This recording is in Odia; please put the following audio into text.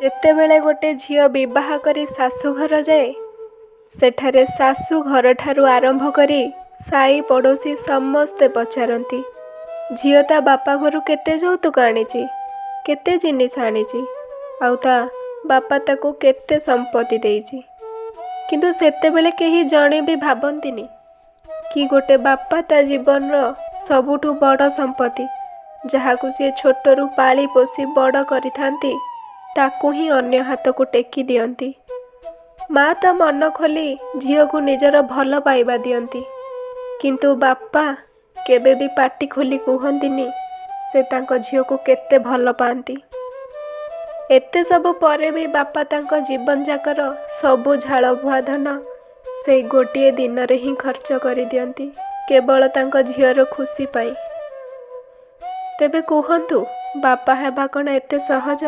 ଯେତେବେଳେ ଗୋଟେ ଝିଅ ବିବାହ କରି ଶାଶୁଘର ଯାଏ, ସେଠାରେ ଶାଶୁ ଘରଠାରୁ ଆରମ୍ଭ କରି ସାଇ ପଡ଼ୋଶୀ ସମସ୍ତେ ପଚାରନ୍ତି, ଝିଅ ତା ବାପା ଘରୁ କେତେ ଯୌତୁକ ଆଣିଛି, କେତେ ଜିନିଷ ଆଣିଛି, ଆଉ ତା ବାପା ତାକୁ କେତେ ସମ୍ପତ୍ତି ଦେଇଛି। କିନ୍ତୁ ସେତେବେଳେ କେହି ଜଣେ ବି ଭାବନ୍ତିନି କି ଗୋଟେ ବାପା ତା ଜୀବନର ସବୁଠୁ ବଡ଼ ସମ୍ପତ୍ତି, ଯାହାକୁ ସିଏ ଛୋଟରୁ ପାଳି ପୋଷି ବଡ଼ କରିଥାନ୍ତି, ତାକୁ ହିଁ ଅନ୍ୟ ହାତକୁ ଟେକି ଦିଅନ୍ତି। ମା ତ ମନ ଖୋଲି ଝିଅକୁ ନିଜର ଭଲ ପାଇବା ଦିଅନ୍ତି, କିନ୍ତୁ ବାପା କେବେ ବି ପାଟି ଖୋଲି କୁହନ୍ତିନି ସେ ତାଙ୍କ ଝିଅକୁ କେତେ ଭଲ ପାଆନ୍ତି। ଏତେ ସବୁ ପରେ ବି ବାପା ତାଙ୍କ ଜୀବନଯାକର ସବୁ ଝାଳବୁହା ଧନ ସେଇ ଗୋଟିଏ ଦିନରେ ହିଁ ଖର୍ଚ୍ଚ କରିଦିଅନ୍ତି, କେବଳ ତାଙ୍କ ଝିଅର ଖୁସି ପାଇଁ। ତେବେ କୁହନ୍ତୁ, ବାପା ହେବା କ'ଣ ଏତେ ସହଜ?